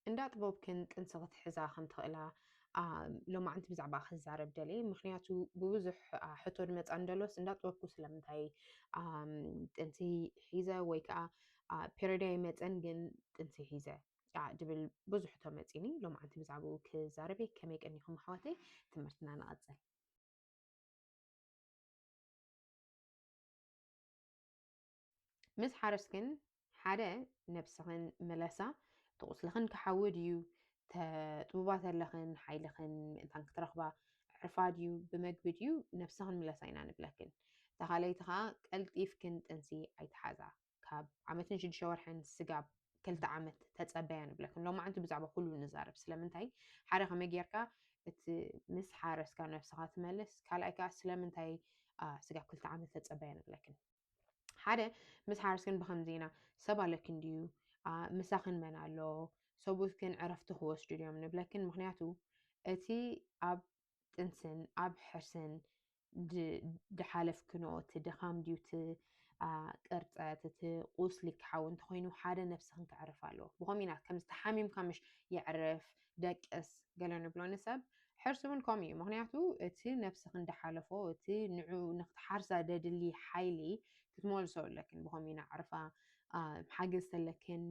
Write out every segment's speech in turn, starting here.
እንዳ ጥበብክን ጥንሲ ክትሕዛ ከም ትኽእላ፣ አ፣ ሎማዓንቲ ብዛዕባ ክዛረብ ደልየ። ምኽንያቱ ብብዙሕ፣ አ፣ ሕቶ ዝመጻ እንደሎስ፣ እንዳ ጥበብኩ ስለምንታይ፣ አ፣ ጥንሲ ሒዘ ወይ ከዓ፣ አ፣ ፔሪዮደይ መጸን ግን ጥንሲ ሒዘ፣ አ፣ ድብል ብዙሕ ሕቶ መጺኒ። ሎማዓንቲ ብዛዕባኡ ክዛረብ እየ። ከመይ ቀኒኹም ኣሕዋተይ? ትምህርትና ንቐጽል። ምስ ሓረስክን ሓደ ነብስኽን ምለሳ፣ እቲ ቁስልኽን ክሓዊ ድዩ? ተጥቡባ ተለኽን ሓይልኽን ምእንታን ክትረኽባ ዕርፋ ድዩ? ብመግቢ ድዩ? ነብስኽን ምለሳ ኢና ንብለክን። እታ ካልኣይቲ ኸዓ ቀልጢፍክን ጥንሲ ኣይትሓዛ። ካብ ዓመትን ሽዱሽተ ወርሕን ስጋብ ክልተ ዓመት ተጸበያ ንብለክን። ሎማዓንቲ ብዛዕባ ኩሉ ንዛረብ። ስለምንታይ? ሓደ ከመይ ጌርካ እቲ ምስ ሓረስካ ነብስኻ ትመልስ፣ ካልኣይ ከኣ ስለምንታይ፣ አ፣ ስጋብ ክልተ ዓመት ተጸበያ ንብለክን። ሓደ ምስ ሓረስክን ብኸምዚ ኢና፣ ሰብ ኣለክን ድዩ? አ፣ ምሳኽን መን ኣሎ? ሰብኡትክን ዕረፍቲ ክወስዱ ድዮም ንብለክን። ምኽንያቱ እቲ ኣብ ጥንስን ኣብ ሕርስን ድ-፣ ድሓለፍክኖ እቲ ድኻም ድዩ እቲ፣ አ፣ ቅርጸት፣ እቲ ቁስሊ ክሓዊ እንተኾይኑ ሓደ ነብስኽን ከዕርፍ ኣለዎ። ብኸምኡ ኢና፣ ከምዚ ተሓሚምካ ምሽ የዕርፍ፣ ደቅስ ገለ ንብሎ ንሰብ፣ ሕርሲ እውን ከምኡ እዩ። ምኽንያቱ እቲ ነብስኽን ድሓለፎ፣ እቲ ንዑ ንክትሓርሳ ደድሊ ሓይሊ ክትመልሶ ኣለክን። ብኸምኡ ኢና ዕርፋ፣ አ፣ ሓገዝ ተለክን፣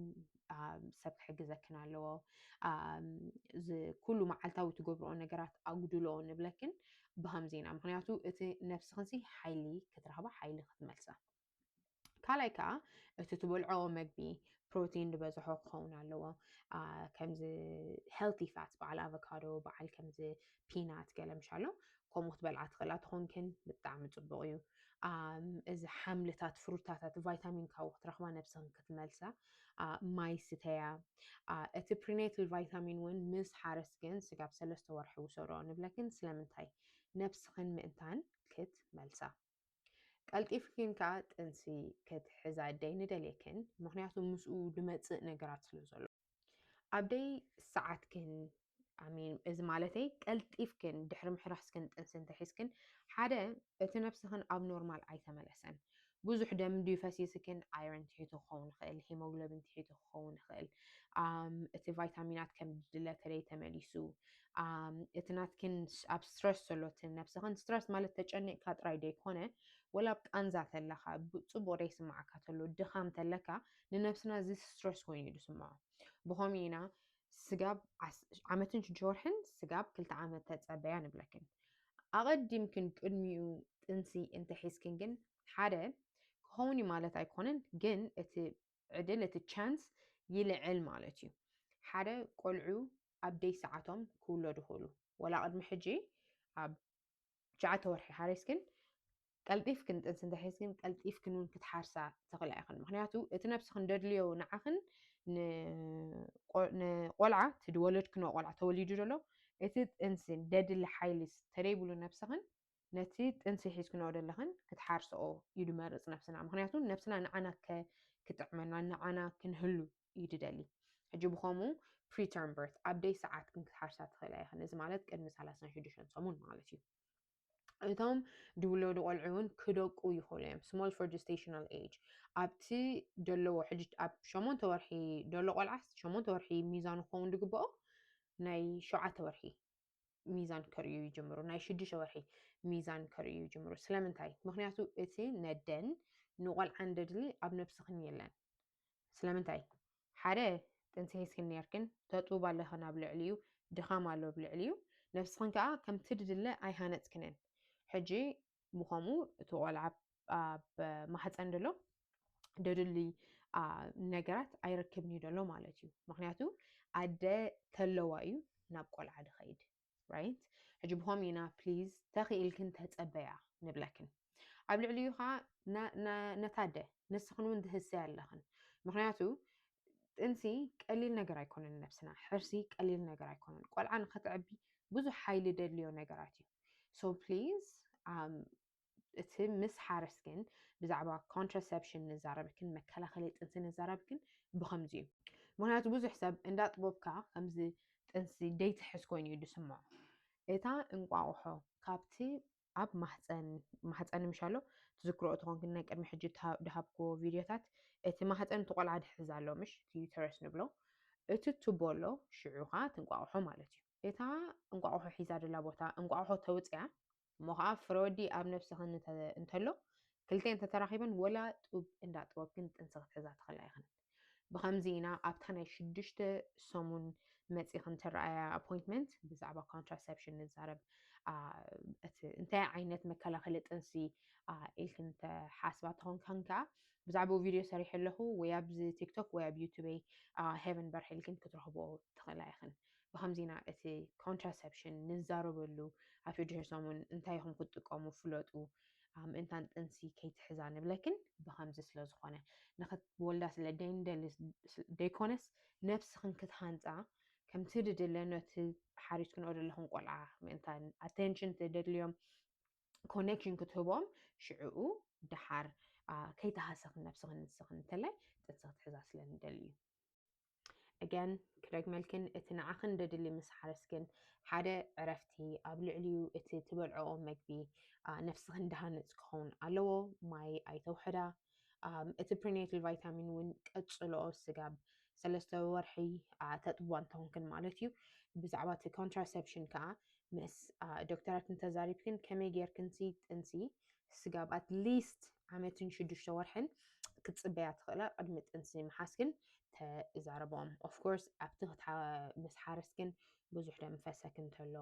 አ፣ ሰብ ክሕግዘክን ኣለዎ። አ፣ እዚ ኩሉ መዓልታዊ ትገብርኦ ነገራት ኣጉድልኦ ንብለክን ብኸምዚ ኢና። ምኽንያቱ እቲ ነብስኽንሲ ሓይሊ ክትረኽባ፣ ሓይሊ ክትመልሳ። ካልኣይ ከኣ እቲ ትበልዖ መግቢ ፕሮቲን ዝበዝሖ ክኸውን ኣለዎ። አ፣ ከምዚ ሄልቲ ፋት፣ በዓል ኣቮካዶ፣ በዓል ከምዚ ፒናት ገለ ምሽ ኣሎ፣ ከምኡ ክትበልዓ ትኽእላ ተኾንክን ብጣዕሚ ጽቡቕ እዩ። ኣም፣ እዚ ሓምልታት፣ ፍሩታታት፣ ቫይታሚን ካብኡ ክትረኽባ፣ ነብስኽን ክትመልሳ። አ፣ ማይ ስተያ። አ፣ እቲ ፕሪኔታል ቫይታሚን እውን ምስ ሓረስክን ስጋብ ሰለስተ ወርሒ ውሰዶ ንብለክን። ስለምንታይ? ነብስኽን ምእንታን ክትመልሳ። ቀልጢፍክን ከኣ ጥንሲ ክትሕዛ ደይ ንደልየክን፣ ምኽንያቱ ምስኡ ድመጽእ ነገራት ስለ ዘሎ። ኣብ ደይ ሰዓትክን፣ I mean፣ እዚ ማለተይ ቀልጢፍክን ድሕሪ ምሕራስክን ጥንሲ እንተሒዝክን፣ ሓደ፣ እቲ ነብስኽን ኣብ ኖርማል ኣይተመለሰን። ብዙሕ ደም ድዩ ፈሲስክን? ኣይረን ትሒቱ ክኸውን ይኽእል፣ ሂሞግሎቢን ትሒቱ ክኸውን ይኽእል። ኣም፣ እቲ ቫይታሚናት ከም ድለተ ደይ ተመሊሱ። ኣም፣ እቲ ናትክን ስ-፣ ኣብ ስትረስ ዘሎ እቲ ነብስኽን፣ ስትረስ ማለት ተጨኒቕካ ጥራይ ደይኮነ፣ ወላ ኣብ ቃንዛ ተለኻ፣ ብ-፣ ጽቡቕ ደይስምዓካ ተሎ፣ ድኻም ተለካ፣ ንነብስና እዚ ስትረስ ኮይኑ እዩ ዝስምዖ። ብኸምኡ ኢና ስጋብ ዓስ-፣ ዓመትን ሽዱሽተ ወርሕን ስጋብ ክልተ ዓመት ተጸበያ ንብለክን። ኣቐዲምክን ቅድሚኡ ጥንሲ እንተሒዝክን ግን ሓደ ክኸውን እዩ ማለት ኣይኮነን፣ ግን እቲ ዕድል፣ እቲ ቻንስ ይልዕል ማለት እዩ። ሓደ ቆልዑ ኣብ ደይ ሰዓቶም ክውለዱ ይኽእሉ። ወላ ቅድሚ ሕጂ ኣብ ትሽዓተ ወርሒ ሓሪስክን ቀልጢፍክን ጥንሲ እንተሒዝክን ቀልጢፍክን እውን ክትሓርሳ ትኽእላ ኢኽን። ምኽንያቱ እቲ ነብስኽን ደድልዮ ንዓኽን ንቆ-፣ ንቆልዓ፣ እቲ ዝወለድክንኦ ቆልዓ ተወሊዱ ዘሎ፣ እቲ ጥንሲ ደድሊ ሓይሊ ተደይብሉ ነብስኽን ነቲ ጥንሲ ሒዝክንኦ ዘለኽን ክትሓርስኦ እዩ ድመርጽ ነብስና። ምኽንያቱ ነብስና ንዓና ከ-፣ ክጥዕመና፣ ንዓና ክንህሉ እዩ ድደሊ። ሕጂ ብኸምኡ ፕሪተርም በርት ኣብ ደይ ሰዓትክን ክትሓርሳ ትኽእላ ኢኽን። እዚ ማለት ቅድሚ ሰላሳን ሽዱሽተን ሰሙን ማለት እዩ። እቶም ድውለዱ ቆልዑ እውን ክደቁ ይኽእሉ እዮም። ስሞል ፎር ጀስቴሽናል ኤጅ። ኣብቲ ደለዎ ሕጂ ኣብ ሸሞንተ ወርሒ ደሎ ቆልዓስ ሸሞንተ ወርሒ ሚዛኑ ክኸውን ዝግብኦ ናይ ሸውዓተ ወርሒ ሚዛን ከርእዩ ይጅምሩ። ናይ ሽዱሽተ ወርሒ ሚዛን ከርእዩ ይጅምሩ። ስለምንታይ? ምኽንያቱ እቲ ነደን ንቆልዓን ደድሊ ኣብ ነብስኽን የለን። ስለምንታይ? ሓደ፣ ጥንሲ ሒዝክን ኔርክን፣ ተጥቡብ ኣለኽን ኣብ ልዕሊኡ፣ ድኻም ኣሎ ኣብ ልዕሊኡ፣ ነብስኽን ከኣ ከምቲ ድድለ ኣይሃነጽክንን። ሕጂ ብኸምኡ እቲ ቆልዓ ኣብ ማህጸን ዘሎ ደድሊ፣ አ፣ ነገራት ኣይረክብን እዩ ዘሎ ማለት እዩ። ምኽንያቱ ኣደ ተለዋ እዩ ናብ ቆልዓ ድኸይድ። ራይት? ሕጂ ብኸምኡ ኢና ፕሊዝ ተኽኢልክን ተጸበያ ንብለክን። ኣብ ልዕሊኡ ኸዓ ና-፣ ና-፣ ነታ ኣደ ንስኽን እውን ትህሰያ ኣለኽን። ምኽንያቱ ጥንሲ ቀሊል ነገር ኣይኮነን ነብስና፣ ሕርሲ ቀሊል ነገር ኣይኮነን። ቆልዓ ንኸትዕቢ ብዙሕ ሓይሊ ደድልዮ ነገራት እዩ። ሶ ፕሊዝ፣ ኣም፣ እቲ ምስ ሓረስክን ብዛዕባ ኮንትራሰፕሽን ንዛረብክን መከላኸሊ ጥንሲ ንዛረብክን ብኸምዚ እዩ። ምኽንያቱ ብዙሕ ሰብ እንዳ ጥበብካ ከምዚ ጥንሲ ደይትሕዝ ኮይኑ እዩ ዝስምዖ። እታ እንቋቑሖ ካብቲ ኣብ ማህፀን፣ ማህፀን ምሽ ኣሎ ትዝክሮ ተኾንክን ናይ ቅድሚ ሕጂ ድሃ-፣ ድሃብክዎ ቪድዮታት እቲ ማህፀን እቲ ቆልዓ ድሕዝ ኣሎ ምሽ እቲ ዩተረስ ንብሎ። እቲ ቱቦ ኣሎ፣ ሽዑ ከዓ እቲ እንቋቑሖ ማለት እዩ። እታ እንቋቑሖ ሒዛ ዘላ ቦታ እንቋቑሖ ተውፅያ እሞ ከዓ ፍረወዲ ኣብ ነብስኽን እንተ- እንተሎ ክልተን ተተራኺበን ወላ ጡብ እንዳጥበብክን ጥንሲ ክትሕዛ ትኽእላ ኢኽን። ብኸምዚ ኢና ኣብታ ናይ ሽዱሽተ ሰሙን መፂኽን ትረኣያ ኣፖይንትመንት ብዛዕባ ኮንትራሰፕሽን ንዛረብ። አ፣ እቲ እንታይ ዓይነት መከላኸሊ ጥንሲ አ፣ ኢልክን ተሓስባ ተኾንካን ከዓ ብዛዕባኡ ቪድዮ ሰሪሐ ኣለኹ፣ ወይ ኣብዚ ቲክቶክ ወይ ኣብ ዩቱበይ ሄቨን በርሄ ኢልክን ክትረኽቦ ትኽእላ ኢኽን። ብኸምዚ ኢና እቲ ኮንትራሰፕሽን ንዛረበሉ። ኣብ ሽዱሽተ ሰሙን እንታይ ኢኹም ክትጥቀሙ ፍለጡ። አ፣ ምእንታን ጥንሲ ከይትሕዛ ንብለክን ብኸምዚ ስለ ዝኾነ ንኽትወልዳ ስለ ደይንደሊ ደይኮነስ ነብስኽን ክትሃንፃ ከምቲ ድድለ ነቲ ሓሪስክንኦ ዘለኹን ቆልዓ ምእንታን ኣቴንሽን ትደልዮም ኮኔክሽን ክትህቦም ሽዕኡ ደሓር አ፣ ከይተሃሰኽን ነብስኽን ንስኽን እንተላይ ጥንሲ ክትሕዛ ስለ ንደሊ እዩ። ኣገን ክደግመልክን እቲ ንዓኽን ደድሊ ምስ ሓረስክን ሓደ ዕረፍቲ ኣብ ልዕሊኡ እቲ ትበልዕኦ መግቢ አ፣ ነብስኽን ድሃንፅ ክኸውን ኣለዎ። ማይ ኣይተውሕዳ። ኣም፣ እቲ ፕሪኔታል ቫይታሚን እውን ቀፅሎ ስጋብ ሰለስተ ወርሒ አ፣ ተጥቧ እንተኾንክን ማለት እዩ። ብዛዕባ እቲ ኮንትራሰፕሽን ከዓ ምስ አ፣ ዶክተራት እንተዛሪብክን ከመይ ጌርክንሲ ጥንሲ ስጋብ ኣትሊስት ዓመትን ሽዱሽተ ወርሕን ክትፅበያ ትኽእላ። ቅድሚ ጥንሲ ምሓዝክን ተዛረቦም። ኦፍኮርስ ኣብቲ ክትሓ- ምስ ሓረስክን ብዙሕ ደም ፈሰክ እንተሎ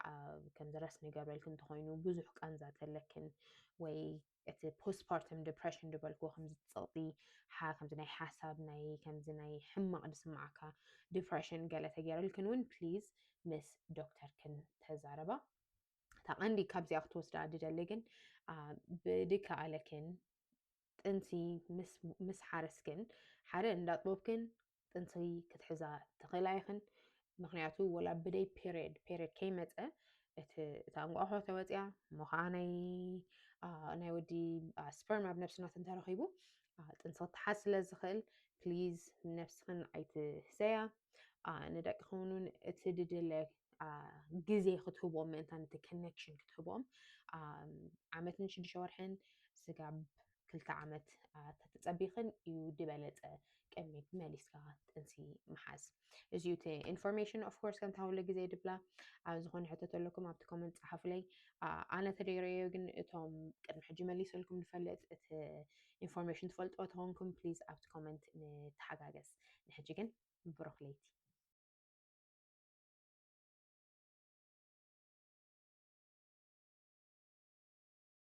አ፣ ከምዚ ረስ ንገብረልክን እንተኾይኑ ብዙሕ ቃንዛ ተለክን ወይ እቲ ፖስትፓርተም ዲፕሬሽን ዝበልክዎ ከምዚ ፀቕጢ ሓ- ከምዚ ናይ ሓሳብ ናይ ከምዚ ናይ ሕማቕ ዝስምዓካ ዲፕሬሽን ገለ ተገይረልክን እውን ፕሊዝ ምስ ዶክተርክን ተዛረባ። እታ ቀንዲ ካብዚኣ ክትወስዳ ድደሊ ግን አ፣ ብድከኣለክን ጥንሲ ምስ ምስ ሓረስክን ሓደ እንዳጥበብክን ጥንሲ ክትሕዛ ትኽእላ ኢኽን። ምክንያቱ ወላ ብደይ ፔሪድ ፔሪድ ከይመፀ እቲ እታ እንቋቑሖ ተወፅያ እሞ ከዓ ናይ አ፣ ናይ ወዲ አ፣ ስፐርም ኣብ ነብስና እንተረኺቡ አ፣ ጥንሲ ክትሓዝ ስለ ዝኽእል ፕሊዝ ንነብስኽን ኣይትህሰያ። አ፣ ንደቅኽን እውን እቲ ድድለ አ፣ ግዜ ክትህቦም ምእንታን እቲ ኮኔክሽን ክትህቦም አ፣ ዓመትን ሽዱሽተ ወርሕን ስጋብ ክልተ ዓመት አ፣ ተተፀቢኽን እዩ ዝበለፀ ቅድሚ መሊስካ ጥንሲ ምሓዝ። እዚ እዩ እቲ ኢንፎርሜሽን። ኦፍኮርስ ከምታ ኩሉ ግዜ ድብላ ኣብ ዝኾነ ሕቶ ተለኩም ኣብቲ ኮመንት ፀሓፉለይ። አ፣ ኣነ ተደይረዮ ግን እቶም ቅድሚ ሕጂ መሊሰልኩም ዝፈልጥ እቲ ኢንፎርሜሽን ትፈልጥዎ ተኾንኩም ፕሊዝ ኣብቲ ኮመንት ንተሓጋገዝ። ንሕጂ ግን ብሩኽ ለይቲ።